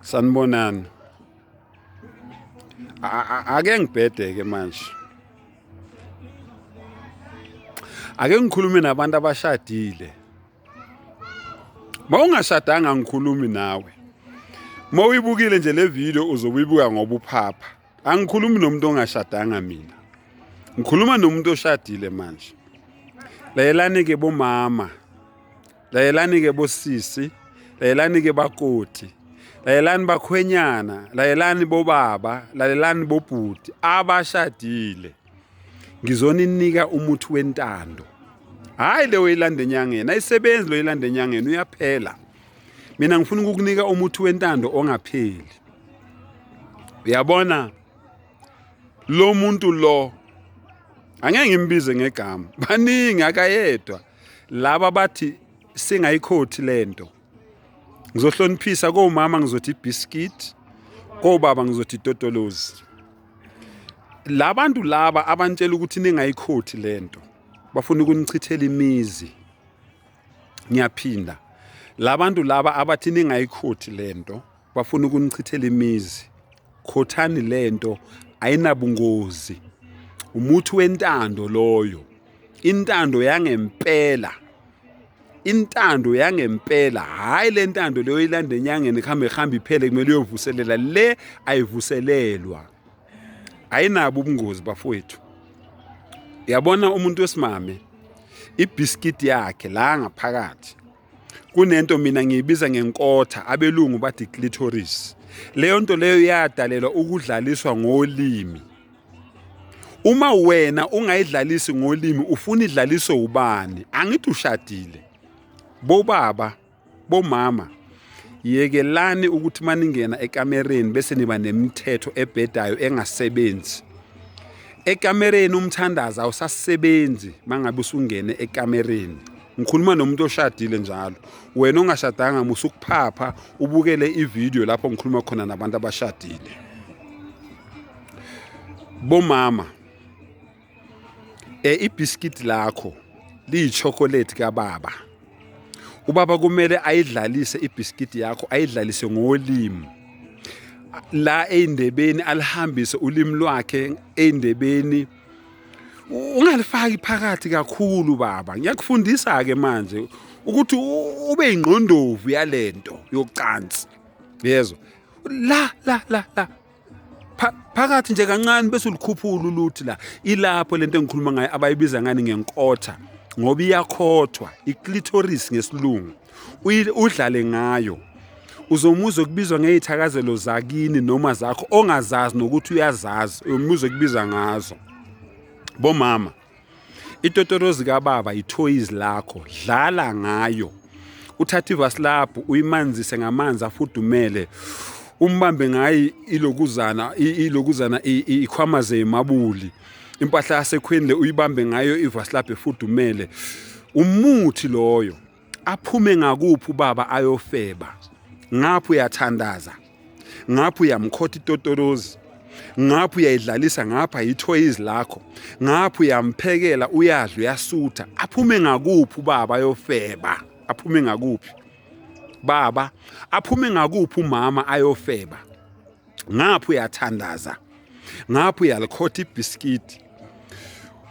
Sanibonani. Ake ngibhede ke manje. Ake ngikhulume nabantu abashadile. Mawungashadanga ngikhulumi nawe. Mawuyibukile nje le video uzobe uyibuka ngoba uphapha. Angikhulumi nomuntu ongashadanga mina. Ngikhuluma nomuntu oshadile manje. Layelani ke bomama. Layelani ke bosisi. Layelani ke bakoti. Layelani bakhwenyana, layelani bobaba, lalelani bobhuti abashadile. Ngizoninika umuthi wentando. Hayi le oyilanda enyangeni, ayisebenzi lo oyilanda enyangeni uyaphela. Mina ngifuna ukukunika umuthi wentando ongapheli. Uyabona lo muntu lo angeke ngimbize ngegama, baningi akayedwa laba bathi singayikhothi lento. Ngizohloniphisa komama ngizothi ibiscuit, kobaba ngizothi itotolozi. Labantu laba abantshela ukuthi ningayikhothi lento bafuna ukunichithela imizi. Ngiyaphinda, labantu laba abathi ningayikhothi lento bafuna ukunichithela imizi. Khothani lento ayinabungozi. Umuthi wentando loyo. Intando yangempela. Intando yangempela, hhayi le ntando leyo ilanda enyangeni kuhambe kuhambe iphele kumele uyovuselela le ayivuselelwa. Ayinabo ubungozi bafowethu. Yabona umuntu wesimame ibhiskiti yakhe la ngaphakathi kunento mina ngiyibiza ngenkotha abelungu bathi clitoris. Leyo nto leyo yadalelwa ukudlaliswa ngolimi. Uma wena ungayidlalisi ngolimi ufuna idlaliswe ubani? Angithi ushadile. Bobaba, bomama, yekelani ukuthi maningena ekamereni bese niba nemithetho ebhedayo engasebenzi. Ekamereni umthandazo awusasebenzi mangabe usungene ekamereni. Ngikhuluma nomuntu oshadile njalo. Wena ongashadanga musukuphapha ubukele ivideo lapho ngikhuluma khona nabantu abashadile. Bomama, ibhiskiti lakho liyichocolate kababa. Ubaba kumele ayidlalise ibhiskiti yakho, ayidlalise ngolimi. La ey'ndebeni alihambise ulimi lwakhe ey'ndebeni. Ungalifaki phakathi kakhulu baba. Ngiyakufundisa-ke manje ukuthi ube ingqondovu yalento yocansi. Yezwa? La la la la phakathi nje kancane bese ulikhuphula uluthi la. Ilapho lento engikhuluma ngayo abayibiza ngani ngenkotha ngoba iyakhothwa, iclitoris ngesilungu. Udlale ngayo. Uzomuzwa kubizwa ngezithakazelo zakini noma zakho ongazazi nokuthi uyazazi, uyomuzwa kubiza ngazo. Bomama, itotorozi kababa ithoyizi lakho, dlala ngayo. Uthathe ivasilabhu uyimanzise ngamanzi afudumele, umbambe ngayo ilokuzana ilokuzana ikhwama zemabuli. Impahla yasekhweni le uyibambe ngayo ivasilabhu efudumele. Umuthi loyo. Aphume ngakuphi ubaba ayofeba? Ngapha uyathandaza, ngapha uyamkhotha itotorozi, ngapha uyayidlalisa, ngapha yithoyizi lakho, ngapha uyamphekela, uyadla, uyasutha. Aphume ngakuphi ubaba ayofeba? Aphume ngakuphi baba? Aphume ngakuphi umama ayofeba? Ngapha uyathandaza, ngapha uyalikhotha ibhiskiti.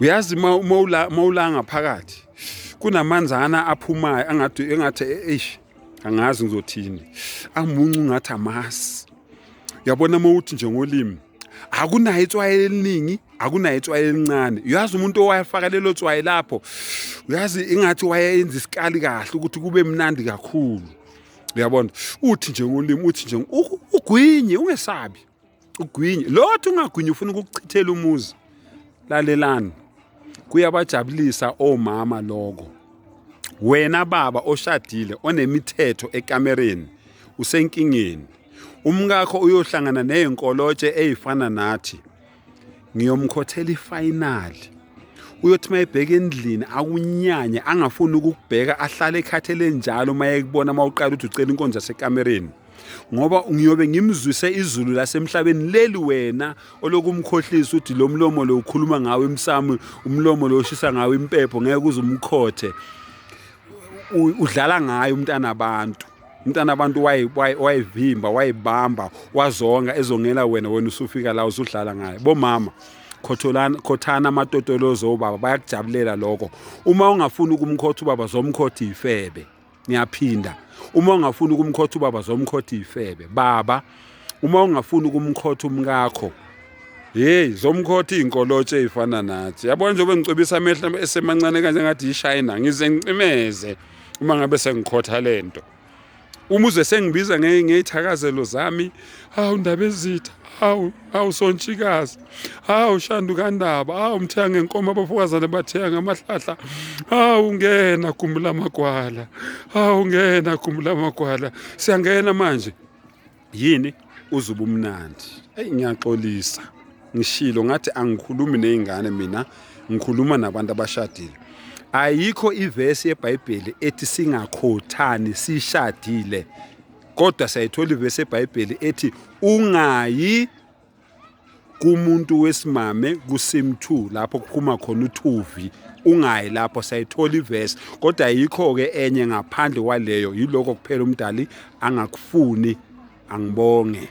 Uyazi mawula ngaphakathi kunamanzana aphumayo angathi engathi eish angazi ngizothini, amuncu ngathi amasi. Uyabona mawuthi nje ngolimi akunayo itswayi eliningi, akunayo itswayi elincane. Uyazi umuntu owayefaka lelo tswayi lapho, uyazi ingathi wayenza isikali kahle ukuthi kube mnandi kakhulu. Uyabona, uthi nje ngolimi, uthi nje ugwinye, ungesabi, ugwinye. Lothu ungagwinyi ufuna ukukuchithela umuzi. Lalelani, kuyabajabulisa omama lokho. Wena baba oshadile onemithetho ekamereni usenkingeni. Umkakho uyohlangana nezinkolotshe ezifana nathi. Ngiyomkhothela ifinali. Uyothi mayebheka endlini akunyanye, angafuni ukukubheka, ahlale ekhathele njalo mayekubona mawuqala uthi ucela inkonzo yasekamereni. Ngoba ngiyobe ngimzwise izulu lasemhlabeni leli wena olokumkhohlisa uthi lo mlomo lo ukhuluma ngawo emsamo, umlomo lo ushisa ngawo impepho, ngeke uze umkhothe. Udlala ngayo umntana abantu. Umntana abantu wayivimba, wayibamba, wazonga ezongela wena, wena usufika la usudlala ngaye. Bomama, khotholana, khothana amatotolozo obaba, bayakujabulela lokho. Uma ungafuni ukumkhotha ubaba, zomkhotha ifebe. Ngiyaphinda, uma ungafuni ukumkhotha ubaba, zomkhotha ifebe. Baba, uma ungafuni ukumkhotha umkakho, hey, zomkhotha iy'nkolotshe ey'fana nathi. Yabona njengoba ngicwebisa amehlo esemancane kanje ngathi yishayina, ngize ngicimeze uma ngabe sengikhotha le nto. Uma uze sengibiza ngey'thakazelo zami, hawu Ndabezitha, hawu, hawu Sontshikazi, hawu Shandu kaNdaba, hawu Mthiya ngenkomo, abafokazane bathiya ngamahlahla, hawu ngena gumbi lamagwala, hawu ngena gumbi lamagwala. Siyangena manje. Yini uzuba umnandi? Eyi, ngiyaxolisa, ngishilo ngathi angikhulumi ney'ngane mina, ngikhuluma nabantu abashadile. Ayikho ivesi yeBhayibheli ethi singakhothani sishadile, kodwa siyayithola ivesi yeBhayibheli ethi ungayi kumuntu wesimame kusim 2 lapho kuphuma khona uthuvi, ungayi lapho. Siyayithola ivesi, kodwa ayikho-ke enye ngaphandle kwaleyo. Yiloko kuphela umdali angakufuni. Angibonge.